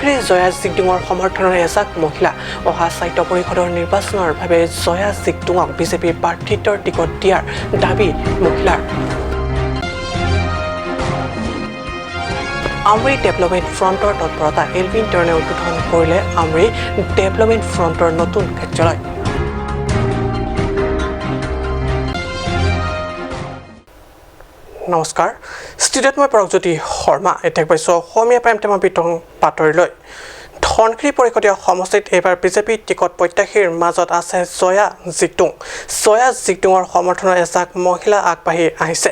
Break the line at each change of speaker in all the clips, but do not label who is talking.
ধনশিৰি জয়া জিগডুঙৰ সমৰ্থনৰ এজাক মহিলা। অহা সাহিত্য পৰিষদৰ নিৰ্বাচনৰ বাবে জয়া জিগডুঙক বিজেপিৰ প্ৰাৰ্থিত্বৰ টিকট দিয়াৰ দাবী মহিলাৰ। আমৰি ডেভেলপমেণ্ট ফ্ৰণ্টৰ তৎপৰতা। এলভিন টেৰণে উদ্বোধন কৰিলে আমৰি ডেভেলপমেণ্ট ফ্ৰণ্টৰ নতুন কাৰ্যালয়। নমস্কাৰ, ষ্টুডিঅ'ত মই পৰকজ্যোতি শৰ্মা। এতিয়া পাইছোঁ অসমীয়া প্ৰাইম টাইমৰ বিতং বাতৰিলৈ। ধনশিৰি পৰিষদীয় সমষ্টিত এইবাৰ বিজেপি টিকট প্ৰত্যাশীৰ মাজত আছে জয়া জিগডুং। জয়া জিগডুঙৰ সমৰ্থনৰ এজাক মহিলা আগবাঢ়ি আহিছে।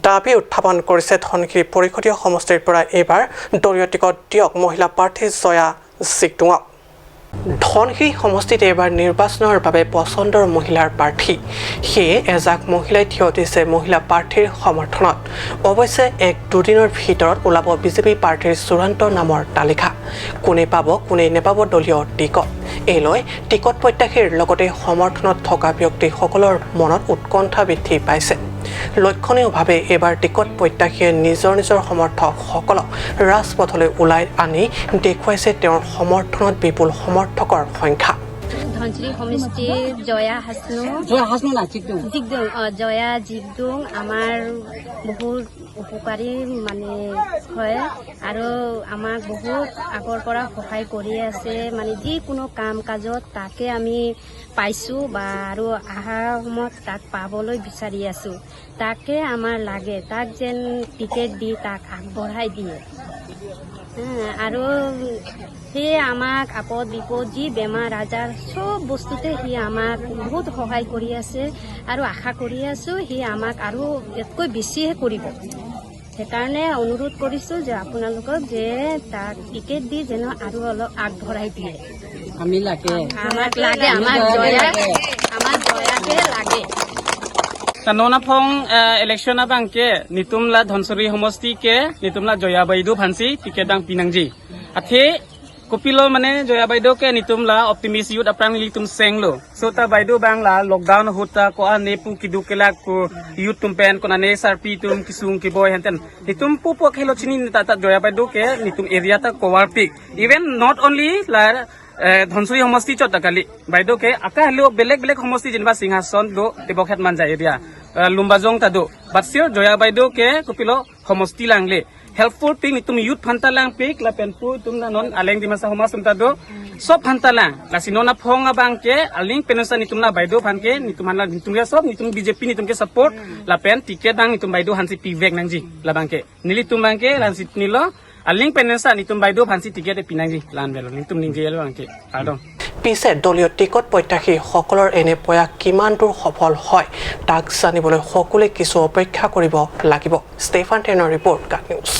দাবী উত্থাপন কৰিছে ধনশিৰি পৰিষদীয় সমষ্টিৰ পৰা এইবাৰ দলীয় টিকট দিয়ক মহিলা প্ৰাৰ্থী জয়া জিগডুঙক। ধনশিৰি সমষ্টিত এইবাৰ নিৰ্বাচনৰ বাবে পচন্দৰ মহিলাৰ প্ৰাৰ্থী, সেয়ে এজাক মহিলাই থিয় দিছে মহিলা প্ৰাৰ্থীৰ সমৰ্থনত। অৱশ্যে এক দুদিনৰ ভিতৰত ওলাব বিজেপি প্ৰাৰ্থীৰ চূড়ান্ত নামৰ তালিকা। কোনে পাব কোনে নেপাব দলীয় টিকট, এই লৈ টিকট প্ৰত্যাশীৰ লগতে সমৰ্থনত থকা ব্যক্তিসকলৰ মনত উৎকণ্ঠা বৃদ্ধি পাইছে। লক্ষণীয়ভাৱে এইবাৰ টিকট প্ৰত্যাশীয়ে নিজৰ নিজৰ সমৰ্থকসকলক ৰাজপথলৈ ওলাই আনি দেখুৱাইছে তেওঁৰ সমৰ্থনত বিপুল সমৰ্থকৰ সংখ্যা।
ধনশিৰি সমষ্টিৰ জয়া হাছনু
জয়া হাছনু না জিগডুং।
জিগডুং, জয়া জিগডুং আমাৰ বহুত উপকাৰী মানে হয় আৰু আমাক বহুত আগৰ পৰা সহায় কৰি আছে। মানে যিকোনো কাম কাজত তাকে আমি পাইছোঁ বা আৰু অহা সময়ত তাক পাবলৈ বিচাৰি আছোঁ। তাকে আমাৰ লাগে, তাক যেন টিকেট দি তাক আগবঢ়াই দিয়ে। আৰু সেয়ে আমাক আপদ বিপদ যি বেমাৰ আজাৰ চব বস্তুতে সি আমাক বহুত সহায় কৰি আছে আৰু আশা কৰি আছোঁ সি আমাক আৰু ইয়াতকৈ বেছিহে কৰিব। সেইকাৰণে অনুৰোধ কৰিছোঁ যে আপোনালোকক যে তাক টিকেট দি যেন আৰু অলপ আগবঢ়াই দিয়ে।
আমি লাগে,
আমাক লাগে, আমাক জয়া, আমাক জয়াকে লাগে।
Nona phong election abangke nitumla Dhansiri সমষ্টি কে nitumla Jaya বাইদেউ ফান্সি টিকেট দাং পিনাংজি athe kopilo মানে জয়া বাইদেউ কে nitumla optimist youth aprang litum senglo so ta বাইদেউ bangla lockdown hota ko ane pu kidu kela ko youth tum pen ko ane sarpi tum kisung ki boy henten nitum pu pu khelo chini ta ta Jaya বাইদেউ কে nitum area ta cover pick even not only la Dhansiri সমষ্টি চতাকালি বাইদেউ কে আকা হলেও বেলেগ বেলেগ সমষ্টি যেনিবা সিংহাসন দো দেৱক্ষেত মান যায় এৰিয়া লুম্বাজং তাদো বাট চিয়ৰ জয়া বাইদেউ কে কপিল সমষ্টি লাংলে হেল্পফুল পিক নিতুম ইউথ ফান্তা লাং পিক লা পেনপু তুম নন আলেং দিমাসা সমাজ তুম তাদো সব ফান্তা লাং লা সিননা ফং আবাং কে আলিং পেনসা নিতুম না বাইদেউ ফানকে নিতুম হানলা নিতুম সব নিতুম বিজেপি নিতুম কে সাপোর্ট লা পেন টিকেট দাং নিতুম বাইদেউ হানসি পিভেক নাংজি লাবাংকে নিলি তুম বাংকে লানসি নিল আলিং পেনেসা নিতুম বাইদেউ ফান্সি টিকেট পিনাংজি লান বেলো নিতুম নিংজে বাংকে আদং।
পিছে দলীয় টিকট প্ৰত্যাশীসকলৰ এনে প্ৰয়াস কিমান দূৰ সফল হয় তাক জানিবলৈ সকলোৱে কিছু অপেক্ষা কৰিব লাগিব। ষ্টেফান টেনৰ ৰিপৰ্ট, গাট নিউজ।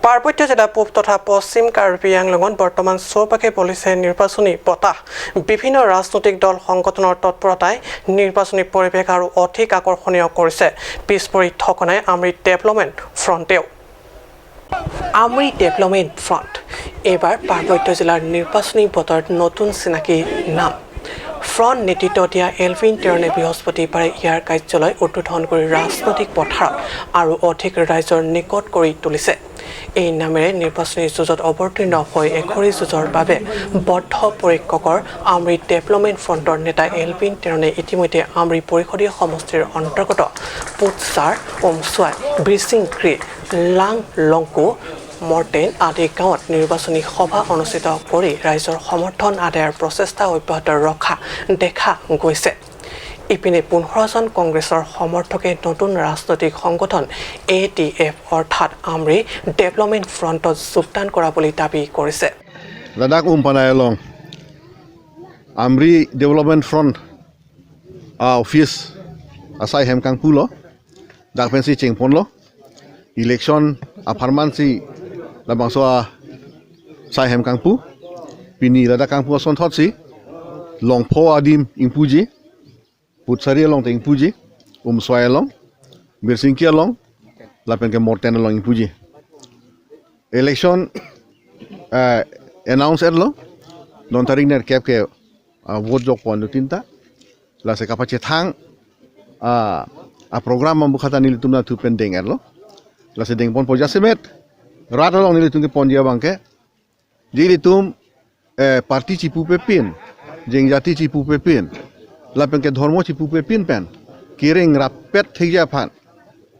পাৰ্বত্য জিলা পূব তথা পশ্চিম কাৰ্বি আংলঙত বৰ্তমান চৌপাশে বলিছে নিৰ্বাচনী বতাহ। বিভিন্ন ৰাজনৈতিক দল সংগঠনৰ তৎপৰতাই নিৰ্বাচনী পৰিৱেশ আৰু অধিক আকৰ্ষণীয় কৰিছে। পিছ পৰি থকা নাই Amri development ফ্ৰণ্টেও। Amri development front এইবাৰ পাৰ্বত্য জিলাৰ নিৰ্বাচনী বতৰত নতুন চিনাকি নাম। ফ্ৰণ্ট নেতৃত্ব দিয়া এলভিন টেৰণে বৃহস্পতিবাৰে ইয়াৰ কাৰ্যালয় উদ্বোধন কৰি ৰাজনৈতিক পথাৰত আৰু অধিক ৰাইজৰ নিকট কৰি তুলিছে। এই নামেৰে নিৰ্বাচনী যুঁজত অৱতীৰ্ণ হৈ এঘৰী যুঁজৰ বাবে বদ্ধপৰিককৰ আমৰি ডেভেলপমেণ্ট ফ্ৰণ্টৰ নেতা এলভিন টেৰণে ইতিমধ্যে আমৰি পৰিষদীয় সমষ্টিৰ অন্তৰ্গত পুটছাৰ, ওমচুৱাই, ব্ৰিচিংক্ৰী, লাং লংকু, মৰ্টেন আদি গাঁৱত নিৰ্বাচনী সভা অনুষ্ঠিত কৰি ৰাইজৰ সমৰ্থন আদায়ৰ প্ৰচেষ্টা অব্যাহত ৰখা দেখা গৈছে। ইপিনে 15জন কংগ্ৰেছৰ সমৰ্থকে নতুন ৰাজনৈতিক সংগঠন এ ডি এফ অৰ্থাৎ আমৰি ডেভেলপমেণ্ট ফ্ৰণ্টত যোগদান কৰা বুলি দাবী কৰিছে।
Ladakh Umpanayalong Amri Development Front office asai hemkang pulo dak pensi chengpon lo election aparman si labang so sai hemkang pu pini Ladakh kangpu son thot si longpho adim ingpuji putsari along te ingpuji umswai along birsingki along lapen ke morten along ingpuji election announce erlo non tarik ner kep ke vote jok pon tinta la se kapache thang A program am bukhata nili tum na thu pen deng erlo la se deng pon po jasemet rat long nili tum ke pon dia bangke jili tum parti chipu pe pin jeng jati chipu pe pin la pen ke ধর্ম চিপু pe pin pen kiring rapet thija phan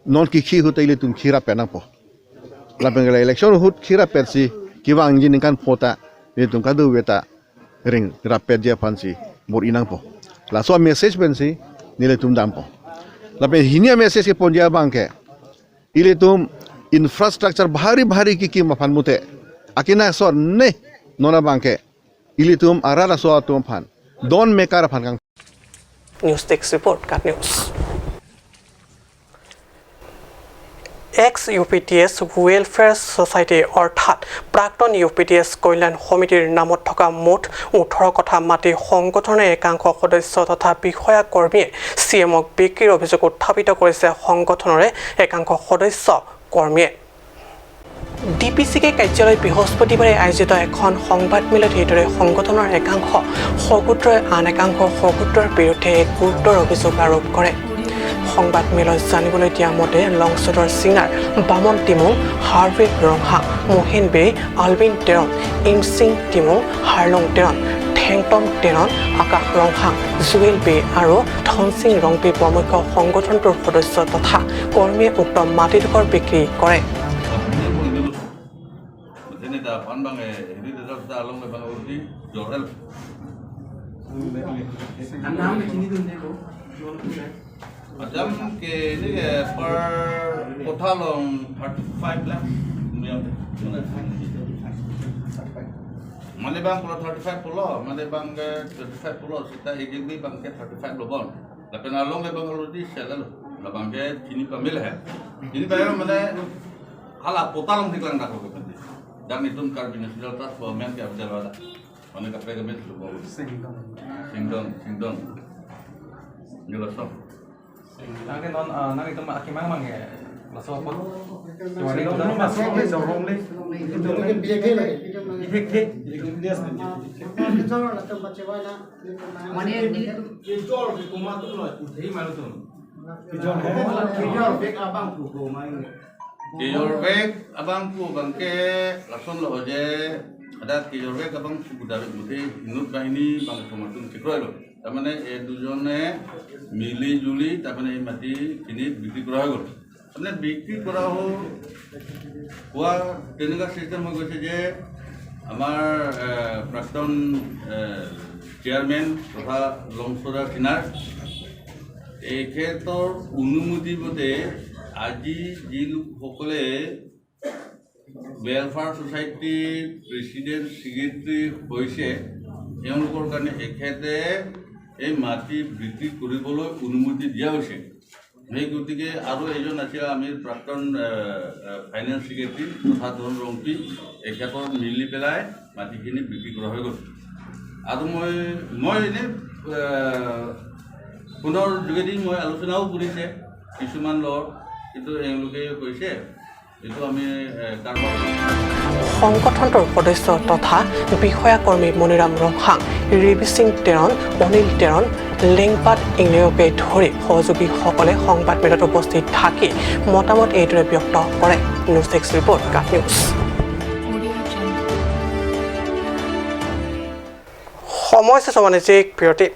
non ki khi hu teile tum khira pen po la pen ke election hut khira pet si kiwang jin kan phota ni tum ka du beta ring rapet ja phan si bor inang po la so message pen si nile tum dam po la pen hinia message ke pon ja bangke ile tum infrastructure bhari bhari ki ki mafan mute akina so ne nona bangke ile tum arara so tum phan don mekar phan kang.
News desk report, Kat news. Ex UPTS welfare society অৰ্থাৎ প্ৰাক্তন ইউপিটিএছ কল্যাণ সমিতিৰ নামত থকা মুঠ 18 কঠা মাটি সংগঠনৰ একাংশ সদস্য তথা বিষয়া কৰ্মীয়ে চি এমক বিক্ৰীৰ অভিযোগ উত্থাপিত কৰিছে সংগঠনৰে একাংশ সদস্য কৰ্মীয়ে। ডিপিচিকে কাৰ্যালয়ত বৃহস্পতিবাৰে আয়োজিত এখন সংবাদমেলত এইদৰে সংগঠনৰ একাংশ সগোত্ৰই আন একাংশ সগোত্ৰৰ বিৰুদ্ধে এক গুৰুতৰ অভিযোগ আৰোপ কৰে। সংবাদমেলত জানিবলৈ দিয়া মতে লংচদৰ ছিঙাৰ বামন টিমুং, হাৰ্ভে ৰংহা, মহেন বে, আলবিন টেৰণ, ইমচিং টিমুং, হাৰলং টেৰণ, ঠেংটম টেৰণ, আকাশ ৰংহাং, জুৱেল বে আৰু ধনসিং ৰংপি প্ৰমুখ সংগঠনটোৰ সদস্য তথা কৰ্মীয়ে উক্ত মাটিডোখৰ বিক্ৰী কৰে।
Macam ke ini per kota long 35 lakh. Mane bang kalau 35 pulo, mane bang 35 pulo, sita AJB bang ke 35 lobon. Tapi nalong le bang kalau di sel lo, bang ke kini pamil hai. Kini pamil mane hala kota long diklang dak lo ke. Dan itu karbin nasional tas bawa men ke abdel wala. Mane kapre ke men lo. Singdong, singdong. Jelas.
Nang non nang itu akimang mang ya laso pot wali itu masuk le jorong le itu le biye ke
mane
jor ke kuma tu lo thei malu tu jor bek abang ku go mai jor bek abang ku bangke lason lo je ada jor bek abang ku gudabe muthe hinut বাহিনী bang সমৰ্থন চিক্ৰয় lo তাৰমানে এই দুজনে মিলি জুলি তাৰমানে এই মাটিখিনি বিক্ৰী কৰা হৈ গ'ল। তাৰমানে বিক্ৰী কৰা হ'ল হোৱা তেনেকুৱা চিষ্টেম হৈ গৈছে যে আমাৰ প্ৰাক্তন চেয়াৰমেন তথা লংচৰা চিনাৰ এখেতৰ অনুমতি মতে আজি যি লোকসকলে ৱেলফেয়াৰ ছ'চাইটিৰ প্ৰেচিডেণ্ট ছেক্ৰেটাৰী হৈছে তেওঁলোকৰ কাৰণে এখেতে এই মাটি বিক্ৰী কৰিবলৈ অনুমতি দিয়া হৈছে। সেই গতিকে আৰু এজন আছিল আমি প্ৰাক্তন ফাইনেন্স ছেক্ৰেটাৰী তথা ধন ৰংপি এখেতৰ মিলি পেলাই মাটিখিনি বিক্ৰী কৰা হৈ গ'ল। আৰু মই এনেই ফোনৰ যোগেদি মই আলোচনাও কৰিছে কিছুমান লগত, কিন্তু এওঁলোকে কৈছে এইটো আমি কাৰোবাৰ।
সংগঠনটোৰ সদস্য তথা বিষয়াকৰ্মী মণিৰাম ৰংহাং, ৰিবি সিং টেৰণ, অনিল টেৰণ, লেংপাত ইংলেওকে ধৰি সহযোগীসকলে সংবাদমেলত উপস্থিত থাকি মতামত এইদৰে ব্যক্ত কৰে। News desk report, Kat news. সময় শেষ বাণিজ্যিক বিৰতি।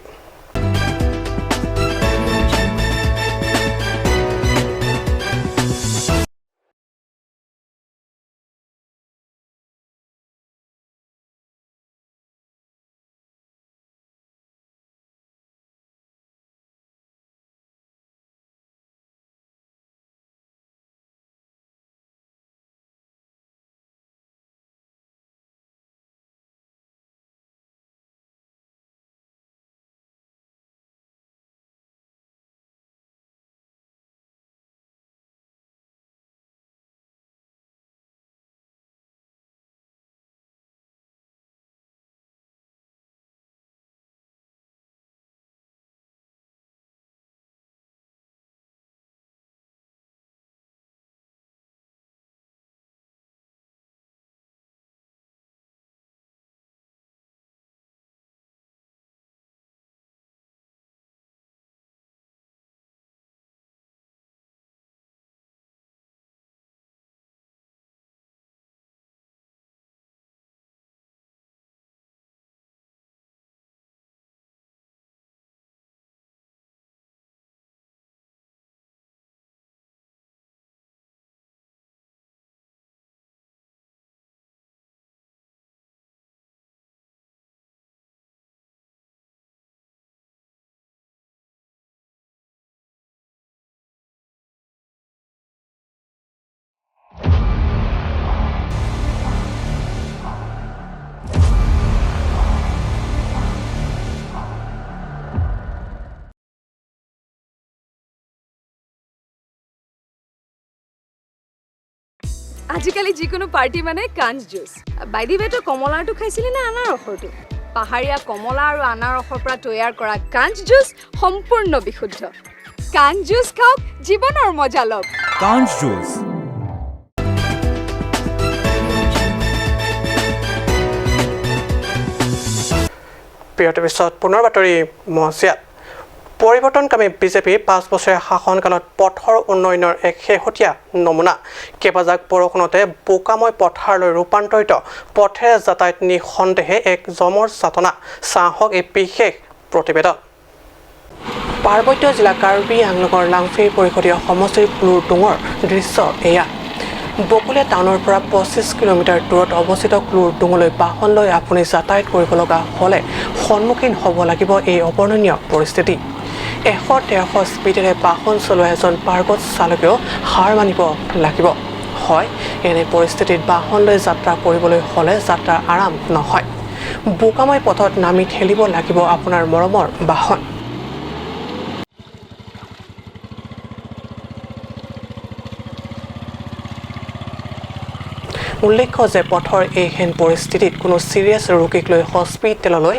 আজিকালি যিকোনো পাৰ্টি মানে কাঞ্চ জুচ। বাই the ৱে, তই কমলাৰটো খাইছিলি নে আনাৰসৰটো? পাহাৰীয়া কমলা আৰু আনাৰসৰ পৰা তৈয়াৰ কৰা কাঞ্চ জুচ সম্পূৰ্ণ বিশুদ্ধ। কাঞ্চ জুচ খাওক, জীৱনৰ মজা লওক।
কাঞ্চ জুচ।
বিৰতিৰ পিছত পুনৰ বাতৰি মজিয়াত। পৰিৱৰ্তনকামী বিজেপিৰ 5 বছৰীয়া শাসনকালত পথৰ উন্নয়নৰ এক শেহতীয়া নমুনা। কেইবাজাক বৰষুণতে বোকাময় পথাৰলৈ ৰূপান্তৰিত পথেৰে যাতায়াত নিঃসন্দেহে এক যমৰ যাতনা। চাহক এই বিশেষ প্ৰতিবেদন। পাৰ্বত্য জিলা কাৰ্বি আংলঙৰ লাংফেই পৰিষদীয় সমষ্টিৰ ক্লুৰডুঙৰ দৃশ্য এয়া। বকুলীয়া টাউনৰ পৰা 25 কিলোমিটাৰ দূৰত অৱস্থিত ক্লুৰডুঙলৈ বাহন লৈ আপুনি যাতায়াত কৰিব লগা হ'লে সন্মুখীন হ'ব লাগিব এই অবৰ্ণনীয় পৰিস্থিতি। 100-150 স্পীডেৰে বাহন চলোৱা এজন পাৰ্গত চালকেও হাৰ মানিব লাগিব। হয়, এনে পৰিস্থিতিত বাহন লৈ যাত্ৰা কৰিবলৈ হ'লে যাত্ৰাৰ আৰাম নহয়। বোকাময় পথত নামি ঠেলিব লাগিব আপোনাৰ মৰমৰ বাহন। উল্লেখ্য যে পথৰ এইহেন পৰিস্থিতিত কোনো ছিৰিয়াছ ৰোগীক লৈ হস্পিটেললৈ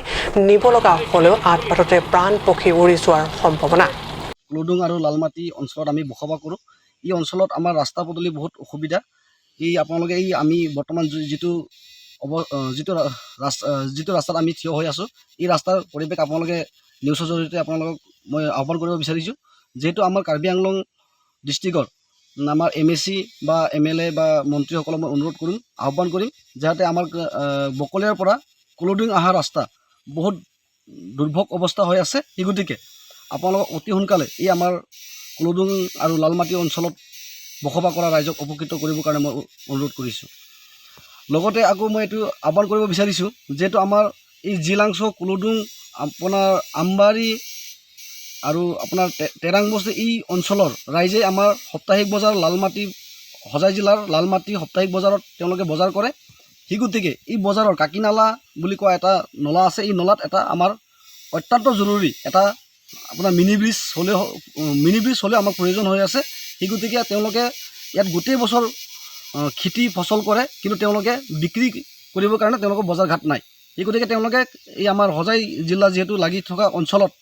নিব লগা হ'লেও আদবাটতে প্ৰাণ পক্ষী উৰি যোৱাৰ সম্ভাৱনা।
ক্লুডুং আৰু লালমাটি অঞ্চলত আমি বসবাস কৰোঁ। এই অঞ্চলত আমাৰ ৰাস্তা পদূলি বহুত অসুবিধা। এই আপোনালোকে এই আমি বৰ্তমান যিটো যিটো ৰাস্তাত আমি থিয় হৈ আছোঁ, এই ৰাস্তাৰ পৰিৱেশ আপোনালোকে নিউজৰ জৰিয়তে আপোনালোকক মই আহ্বান কৰিব বিচাৰিছোঁ। যিহেতু আমাৰ কাৰ্বি আংলং ডিষ্ট্ৰিক্টৰ আমাৰ MAC বা MLA বা মন্ত্ৰীসকলক মই অনুৰোধ কৰিম, আহ্বান কৰিম যাতে আমাৰ বকলীয়াৰ পৰা ক্লুডুং অহা ৰাস্তা বহুত দুৰ্ভোগ অৱস্থা হৈ আছে। সেই গতিকে আপোনালোকক অতি সোনকালে এই আমাৰ ক্লুডুং আৰু লালমাটি অঞ্চলত বসবাস কৰা ৰাইজক উপকৃত কৰিবৰ কাৰণে মই অনুৰোধ কৰিছোঁ। লগতে আকৌ মই এইটো আহ্বান কৰিব বিচাৰিছোঁ, যিহেতু আমাৰ এই জিলাংছ ক্লুডুং আপোনাৰ আমবাৰী আৰু আপোনাৰ তেৰাংবস্তি এই অঞ্চলৰ ৰাইজে আমাৰ সাপ্তাহিক বজাৰ লালমাটি হোজাই জিলাৰ লালমাটি সাপ্তাহিক বজাৰত তেওঁলোকে বজাৰ কৰে। সেই গতিকে এই বজাৰৰ কাকিনালা বুলি কোৱা এটা নলা আছে, এই নলাত এটা আমাৰ অত্যন্ত জৰুৰী এটা আপোনাৰ মিনি ব্ৰিজ হ'লেও আমাক প্ৰয়োজন হৈ আছে। সেই গতিকে তেওঁলোকে ইয়াত গোটেই বছৰ খেতি ফচল কৰে, কিন্তু তেওঁলোকে বিক্ৰী কৰিবৰ কাৰণে তেওঁলোকৰ বজাৰ ঘাট নাই। সেই গতিকে তেওঁলোকে এই আমাৰ হোজাই জিলা যিহেতু লাগি থকা অঞ্চলত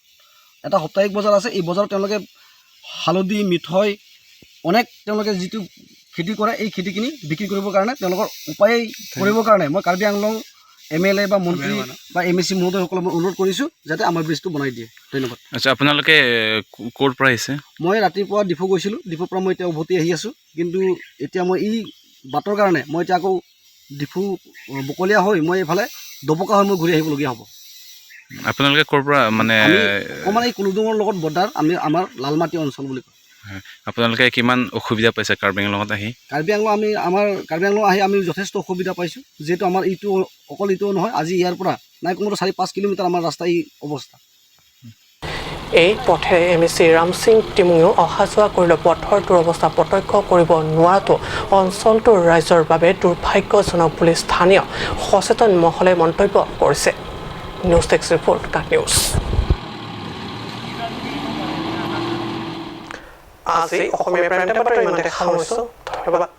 এটা সাপ্তাহিক বজাৰ আছে, এই বজাৰত তেওঁলোকে হালধি মিঠৈ অনেক তেওঁলোকে যিটো খেতি কৰে, এই খেতিখিনি বিক্ৰী কৰিবৰ কাৰণে তেওঁলোকৰ উপায় কৰিবৰ কাৰণে মই কাৰ্বি আংলং MLA বা মন্ত্ৰী বা MAC মহোদয়সকলক মই অনুৰোধ কৰিছোঁ যাতে আমাৰ ব্ৰিজটো বনাই দিয়ে। ধন্যবাদ।
আচ্ছা, আপোনালোকে ক'ৰ পৰা আহিছে?
মই ৰাতিপুৱা ডিফু গৈছিলোঁ, ডিফুৰ পৰা মই এতিয়া উভতি আহি আছোঁ। কিন্তু এতিয়া মই এই বাটৰ কাৰণে মই এতিয়া আকৌ ডিফু বকলীয়া হৈ মই এইফালে দবকা হৈ মই ঘূৰি আহিবলগীয়া হ'ব।
আপোনালোকে ক'ৰ পৰা মানে?
অকণমান এই কুলুডুঙৰ লগত বৰ্ডাৰ, আমি আমাৰ লালমাটি অঞ্চল বুলি কয়।
আপোনালোকে কিমান অসুবিধা পাইছে কাৰ্বি আংলঙত আহি?
কাৰ্বি আংলং আমি আমাৰ কাৰ্বি আংলং আহি আমি যথেষ্ট অসুবিধা পাইছোঁ। যিহেতু আমাৰ এইটো অকল এইটো নহয়, আজি ইয়াৰ পৰা নাই কমেও 4-5 কিলোমিটাৰ আমাৰ ৰাস্তা এই অৱস্থা।
এই পথেৰে MAC Ramsing টিমুঙেও অহা যোৱা কৰিলে পথৰ দুৰৱস্থা প্ৰত্যক্ষ কৰিব নোৱাৰাটো অঞ্চলটোৰ ৰাইজৰ বাবে দুৰ্ভাগ্যজনক বুলি স্থানীয় সচেতন মহলে মন্তব্য কৰিছে। News desk report, Kak news. আজি অসমীয়া প্ৰাইম টাইম বাতৰি ইমানতে সামৰিছোঁ। ধন্যবাদ।